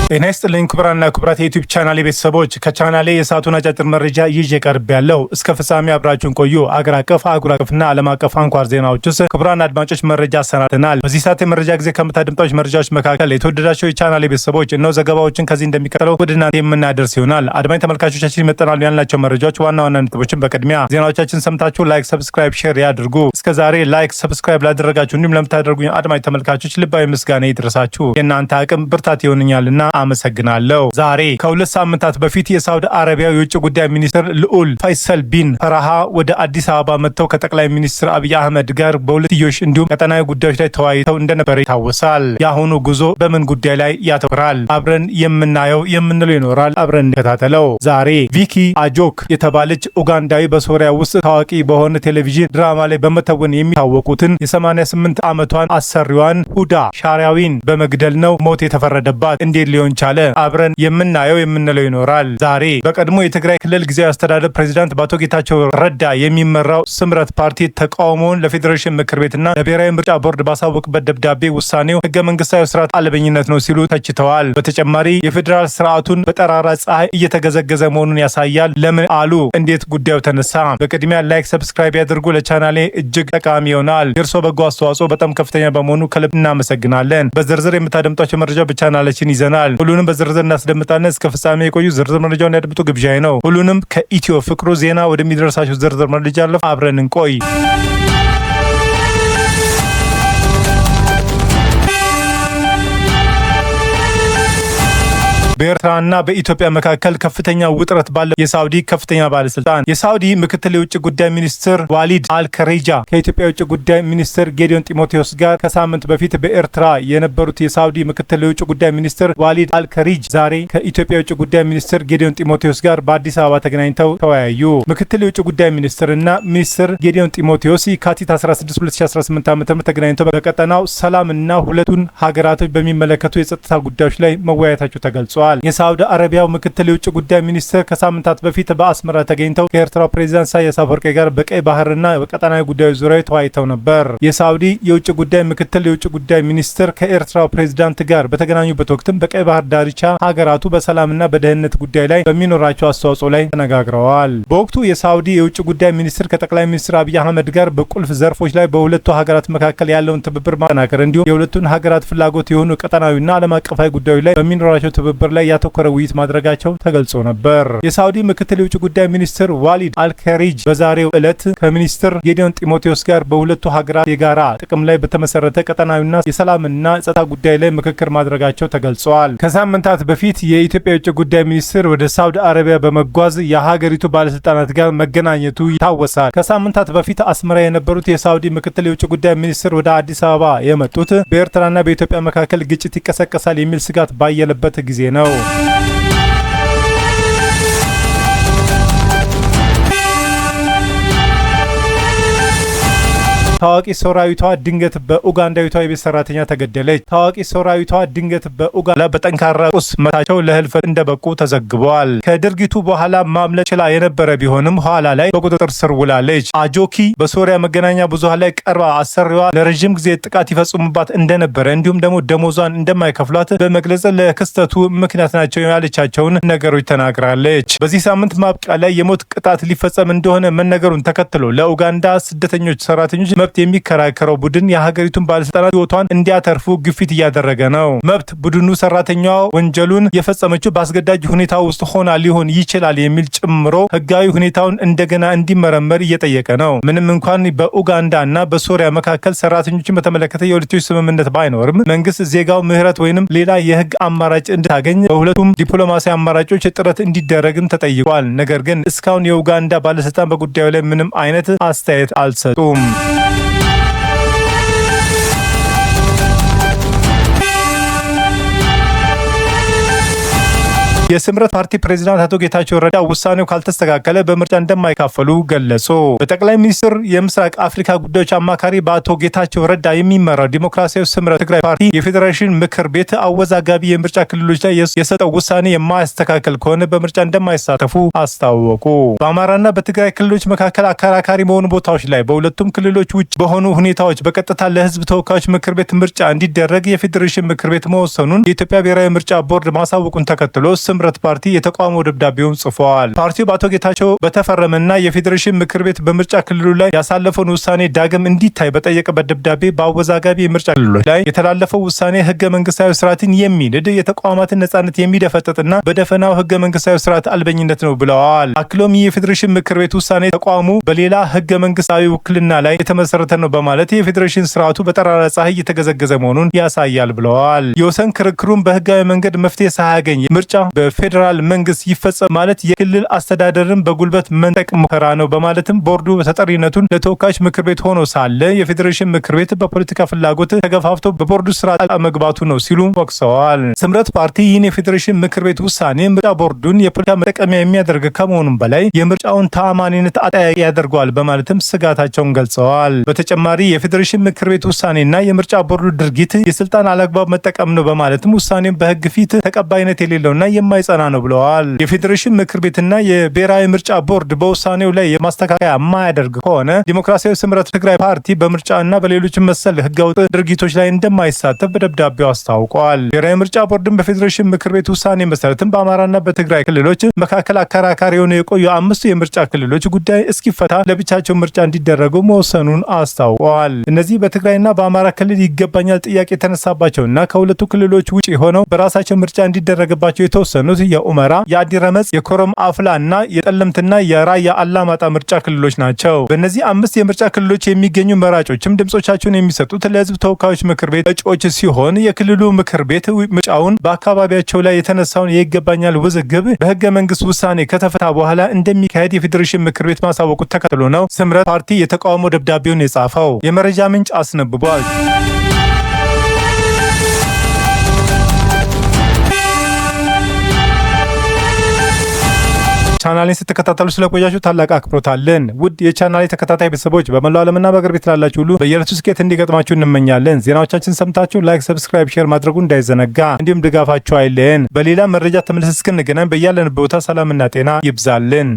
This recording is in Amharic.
ጤና ይስጥልኝ ክቡራንና ክቡራት የ YouTube ቻናሌ ቤተሰቦች፣ ከቻናሌ የሰዓቱን አጫጭር መረጃ ይዤ ቀርቤያለሁ። እስከ ፍጻሜ አብራችሁን ቆዩ። አገር አቀፍ፣ አህጉር አቀፍና ዓለም አቀፍ አንኳር ዜናዎች ውስጥ ክቡራን አድማጮች መረጃ አሰናድተናል። በዚህ ሰዓት የመረጃ ጊዜ ከምታደምጧቸው መረጃዎች መካከል የተወደዳቸው የቻናሌ ቤተሰቦች እነሆ ዘገባዎችን ከዚህ እንደሚከተለው ወደ እናንተ የምናደርስ ይሆናል። አድማጭ ተመልካቾቻችን ይመጠናሉ ያልናቸው መረጃዎች ዋና ዋና ነጥቦችን በቅድሚያ ዜናዎቻችን ሰምታችሁ like፣ subscribe፣ share ያድርጉ። እስከ ዛሬ like፣ subscribe ላደረጋችሁ እንዲሁም ለምታደርጉኝ አድማጭ ተመልካቾች ልባዊ ምስጋና ይድረሳችሁ። የእናንተ አቅም ብርታት ይሆንኛልና አመሰግናለሁ። ዛሬ ከ2 ሳምንታት በፊት የሳውዲ አረቢያ የውጭ ጉዳይ ሚኒስትር ልዑል ፈይሰል ቢን ፈርሃን ወደ አዲስ አበባ መጥተው ከጠቅላይ ሚኒስትር አብይ አህመድ ጋር በሁለትዮሽ እንዲሁም ቀጠናዊ ጉዳዮች ላይ ተወያይተው እንደነበረ ይታወሳል። የአሁኑ ጉዞ በምን ጉዳይ ላይ ያተኩራል? አብረን የምናየው የምንለው ይኖራል። አብረን እንከታተለው። ዛሬ ቪኪ አጆክ የተባለች ኡጋንዳዊ በሶሪያ ውስጥ ታዋቂ በሆነ ቴሌቪዥን ድራማ ላይ በመተወን የሚታወቁትን የ88 ዓመቷን አሰሪዋን ሁዳ ሻሪያዊን በመግደል ነው ሞት የተፈረደባት። እንዴት ሊሆን ቻለ? አብረን የምናየው የምንለው ይኖራል። ዛሬ በቀድሞ የትግራይ ክልል ጊዜያዊ አስተዳደር ፕሬዚዳንት በአቶ ጌታቸው ረዳ የሚመራው ስምረት ፓርቲ ተቃውሞውን ለፌዴሬሽን ምክር ቤትና ለብሔራዊ ምርጫ ቦርድ ባሳወቅበት ደብዳቤ ውሳኔው ህገ መንግስታዊ ስርዓት አልበኝነት ነው ሲሉ ተችተዋል። በተጨማሪ የፌዴራል ስርዓቱን በጠራራ ፀሐይ እየተገዘገዘ መሆኑን ያሳያል። ለምን አሉ? እንዴት ጉዳዩ ተነሳ? በቅድሚያ like፣ subscribe ያድርጉ። ለቻናሌ እጅግ ጠቃሚ ይሆናል። የእርስዎ በጎ አስተዋጽኦ በጣም ከፍተኛ በመሆኑ ከልብ እናመሰግናለን። በዝርዝር የምታደምጧቸው መረጃ በቻናላችን ይዘናል። ሁሉንም በዝርዝር እናስደምጣለን። እስከ ፍጻሜ የቆዩ ዝርዝር መረጃውን ያድምጡ ግብዣዬ ነው። ሁሉንም ከኢትዮ ፍቅሩ ዜና ወደሚደርሳቸው ዝርዝር መረጃ አለፍ። አብረን እንቆይ። በኤርትራና በኢትዮጵያ መካከል ከፍተኛ ውጥረት ባለ የሳውዲ ከፍተኛ ባለስልጣን የሳውዲ ምክትል የውጭ ጉዳይ ሚኒስትር ዋሊድ አልከሬጃ ከኢትዮጵያ የውጭ ጉዳይ ሚኒስትር ጌዲዮን ጢሞቴዎስ ጋር ከሳምንት በፊት በኤርትራ የነበሩት የሳውዲ ምክትል የውጭ ጉዳይ ሚኒስትር ዋሊድ አልከሪጅ ዛሬ ከኢትዮጵያ የውጭ ጉዳይ ሚኒስትር ጌዲዮን ጢሞቴዎስ ጋር በአዲስ አበባ ተገናኝተው ተወያዩ። ምክትል የውጭ ጉዳይ ሚኒስትርና ሚኒስትር ጌዲዮን ጢሞቴዎስ የካቲት 16 2018 ዓ.ም ተገናኝተው በቀጠናው ሰላምና ሁለቱን ሀገራቶች በሚመለከቱ የጸጥታ ጉዳዮች ላይ መወያየታቸው ተገልጿል። የሳውዲ አረቢያው ምክትል የውጭ ጉዳይ ሚኒስትር ከሳምንታት በፊት በአስመራ ተገኝተው ከኤርትራው ፕሬዚዳንት ኢሳያስ አፈወርቂ ጋር በቀይ ባህርና በቀጠናዊ ጉዳዮች ዙሪያ ተወያይተው ነበር። የሳውዲ የውጭ ጉዳይ ምክትል የውጭ ጉዳይ ሚኒስትር ከኤርትራው ፕሬዚዳንት ጋር በተገናኙበት ወቅትም በቀይ ባህር ዳርቻ ሀገራቱ በሰላምና በደህንነት ጉዳይ ላይ በሚኖራቸው አስተዋጽኦ ላይ ተነጋግረዋል። በወቅቱ የሳውዲ የውጭ ጉዳይ ሚኒስትር ከጠቅላይ ሚኒስትር አብይ አህመድ ጋር በቁልፍ ዘርፎች ላይ በሁለቱ ሀገራት መካከል ያለውን ትብብር ማጠናከር እንዲሁም የሁለቱን ሀገራት ፍላጎት የሆኑ ቀጠናዊና ዓለም አቀፋዊ ጉዳዮች ላይ በሚኖራቸው ትብብር ላይ ያተኮረ ውይይት ማድረጋቸው ተገልጾ ነበር። የሳውዲ ምክትል የውጭ ጉዳይ ሚኒስትር ዋሊድ አልከሪጅ በዛሬው ዕለት ከሚኒስትር ጌዲዮን ጢሞቴዎስ ጋር በሁለቱ ሀገራት የጋራ ጥቅም ላይ በተመሰረተ ቀጠናዊና የሰላምና ጸጥታ ጉዳይ ላይ ምክክር ማድረጋቸው ተገልጿል። ከሳምንታት በፊት የኢትዮጵያ የውጭ ጉዳይ ሚኒስትር ወደ ሳውዲ አረቢያ በመጓዝ የሀገሪቱ ባለስልጣናት ጋር መገናኘቱ ይታወሳል። ከሳምንታት በፊት አስመራ የነበሩት የሳውዲ ምክትል የውጭ ጉዳይ ሚኒስትር ወደ አዲስ አበባ የመጡት በኤርትራና በኢትዮጵያ መካከል ግጭት ይቀሰቀሳል የሚል ስጋት ባየለበት ጊዜ ነው። ታዋቂ ሶሪያዊቷ ድንገት በኡጋንዳዊቷ የቤት ሰራተኛ ተገደለች። ታዋቂ ሶሪያዊቷ ድንገት በኡጋንዳ በጠንካራ ቁስ መታቸው ለህልፈት እንደበቁ ተዘግቧል። ከድርጊቱ በኋላ ማምለጥ ችላ የነበረ ቢሆንም ኋላ ላይ በቁጥጥር ስር ውላለች። አጆኪ በሶሪያ መገናኛ ብዙሃን ላይ ቀርባ አሰሪዋ ለረዥም ጊዜ ጥቃት ይፈጽሙባት እንደነበረ እንዲሁም ደግሞ ደሞዟን እንደማይከፍሏት በመግለጽ ለክስተቱ ምክንያት ናቸው ያለቻቸውን ነገሮች ተናግራለች። በዚህ ሳምንት ማብቂያ ላይ የሞት ቅጣት ሊፈጸም እንደሆነ መነገሩን ተከትሎ ለኡጋንዳ ስደተኞች ሰራተኞች መብት የሚከራከረው ቡድን የሀገሪቱን ባለስልጣናት ህይወቷን እንዲያተርፉ ግፊት እያደረገ ነው። መብት ቡድኑ ሰራተኛዋ ወንጀሉን የፈጸመችው በአስገዳጅ ሁኔታ ውስጥ ሆና ሊሆን ይችላል የሚል ጨምሮ ህጋዊ ሁኔታውን እንደገና እንዲመረመር እየጠየቀ ነው። ምንም እንኳን በኡጋንዳ እና በሶሪያ መካከል ሰራተኞችን በተመለከተ የሁለትዮሽ ስምምነት ባይኖርም መንግስት ዜጋው ምህረት ወይንም ሌላ የህግ አማራጭ እንድታገኝ በሁለቱም ዲፕሎማሲያዊ አማራጮች ጥረት እንዲደረግም ተጠይቋል። ነገር ግን እስካሁን የኡጋንዳ ባለስልጣን በጉዳዩ ላይ ምንም አይነት አስተያየት አልሰጡም። የስምረት ፓርቲ ፕሬዚዳንት አቶ ጌታቸው ረዳ ውሳኔው ካልተስተካከለ በምርጫ እንደማይካፈሉ ገለጹ። በጠቅላይ ሚኒስትር የምስራቅ አፍሪካ ጉዳዮች አማካሪ በአቶ ጌታቸው ረዳ የሚመራው ዲሞክራሲያዊ ስምረት ትግራይ ፓርቲ የፌዴሬሽን ምክር ቤት አወዛጋቢ የምርጫ ክልሎች ላይ የሰጠው ውሳኔ የማያስተካከል ከሆነ በምርጫ እንደማይሳተፉ አስታወቁ። በአማራና በትግራይ ክልሎች መካከል አከራካሪ በሆኑ ቦታዎች ላይ በሁለቱም ክልሎች ውጭ በሆኑ ሁኔታዎች በቀጥታ ለሕዝብ ተወካዮች ምክር ቤት ምርጫ እንዲደረግ የፌዴሬሽን ምክር ቤት መወሰኑን የኢትዮጵያ ብሔራዊ ምርጫ ቦርድ ማሳወቁን ተከትሎ ስምረት ፓርቲ የተቃውሞ ደብዳቤውን ጽፏል። ፓርቲው በአቶ ጌታቸው በተፈረመና የፌዴሬሽን ምክር ቤት በምርጫ ክልሉ ላይ ያሳለፈውን ውሳኔ ዳግም እንዲታይ በጠየቀበት ደብዳቤ በአወዛጋቢ የምርጫ ክልሎች ላይ የተላለፈው ውሳኔ ህገ መንግስታዊ ስርዓትን የሚንድ፣ የተቋማትን ነጻነት የሚደፈጥጥና በደፈናው ህገ መንግስታዊ ስርዓት አልበኝነት ነው ብለዋል። አክሎም ይህ የፌዴሬሽን ምክር ቤት ውሳኔ ተቋሙ በሌላ ህገ መንግስታዊ ውክልና ላይ የተመሰረተ ነው በማለት የፌዴሬሽን ስርዓቱ በጠራራ ፀሐይ እየተገዘገዘ መሆኑን ያሳያል ብለዋል። የወሰን ክርክሩን በህጋዊ መንገድ መፍትሄ ሳያገኝ ምርጫ በፌዴራል መንግስት ይፈጸም ማለት የክልል አስተዳደርን በጉልበት መንጠቅ ሙከራ ነው በማለትም ቦርዱ ተጠሪነቱን ለተወካዮች ምክር ቤት ሆኖ ሳለ የፌዴሬሽን ምክር ቤት በፖለቲካ ፍላጎት ተገፋፍቶ በቦርዱ ስራ መግባቱ ነው ሲሉ ወቅሰዋል። ስምረት ፓርቲ ይህን የፌዴሬሽን ምክር ቤት ውሳኔ ምርጫ ቦርዱን የፖለቲካ መጠቀሚያ የሚያደርግ ከመሆኑም በላይ የምርጫውን ተአማኒነት አጠያቂ ያደርገዋል በማለትም ስጋታቸውን ገልጸዋል። በተጨማሪ የፌዴሬሽን ምክር ቤት ውሳኔና የምርጫ ቦርዱ ድርጊት የስልጣን አላግባብ መጠቀም ነው በማለትም ውሳኔው በህግ ፊት ተቀባይነት የሌለውና የማይጸና ነው ብለዋል። የፌዴሬሽን ምክር ቤትና የብሔራዊ ምርጫ ቦርድ በውሳኔው ላይ የማስተካከያ የማያደርግ ከሆነ ዲሞክራሲያዊ ስምረት ትግራይ ፓርቲ በምርጫና በሌሎች መሰል ህገወጥ ድርጊቶች ላይ እንደማይሳተፍ በደብዳቤው አስታውቋል። ብሔራዊ ምርጫ ቦርድን በፌዴሬሽን ምክር ቤት ውሳኔ መሰረትም በአማራና በትግራይ ክልሎች መካከል አከራካሪ የሆነ የቆዩ አምስቱ የምርጫ ክልሎች ጉዳይ እስኪፈታ ለብቻቸው ምርጫ እንዲደረጉ መወሰኑን አስታውቋል። እነዚህ በትግራይና በአማራ ክልል ይገባኛል ጥያቄ የተነሳባቸውና ከሁለቱ ክልሎች ውጭ ሆነው በራሳቸው ምርጫ እንዲደረግባቸው የተወሰኑት የኡመራ፣ የአዲረመጽ፣ የኮረም አፍላ እና የጠለምትና የራያ አላማጣ ምርጫ ክልሎች ናቸው። በእነዚህ አምስት የምርጫ ክልሎች የሚገኙ መራጮችም ድምጾቻቸውን የሚሰጡት ለህዝብ ተወካዮች ምክር ቤት እጩዎች ሲሆን የክልሉ ምክር ቤት ምርጫውን በአካባቢያቸው ላይ የተነሳውን የይገባኛል ውዝግብ በህገ መንግስት ውሳኔ ከተፈታ በኋላ እንደሚካሄድ የፌዴሬሽን ምክር ቤት ማሳወቁት ተከትሎ ነው ስምረት ፓርቲ የተቃውሞ ደብዳቤውን የጻፈው። የመረጃ ምንጭ አስነብቧል። ቻናሌን ስትከታተሉ ስለቆያችሁ ታላቅ አክብሮት አለን። ውድ የቻናሌ ተከታታይ ቤተሰቦች፣ በመላው ዓለምና በአገር ቤት ላላችሁ ሁሉ በየዕለቱ ስኬት እንዲገጥማችሁ እንመኛለን። ዜናዎቻችን ሰምታችሁ like፣ subscribe፣ share ማድረጉ እንዳይዘነጋ፣ እንዲሁም ድጋፋችሁ አይለየን። በሌላ መረጃ ተመልሰን እስክንገናኝ በያለንበት ቦታ ሰላምና ጤና ይብዛልን።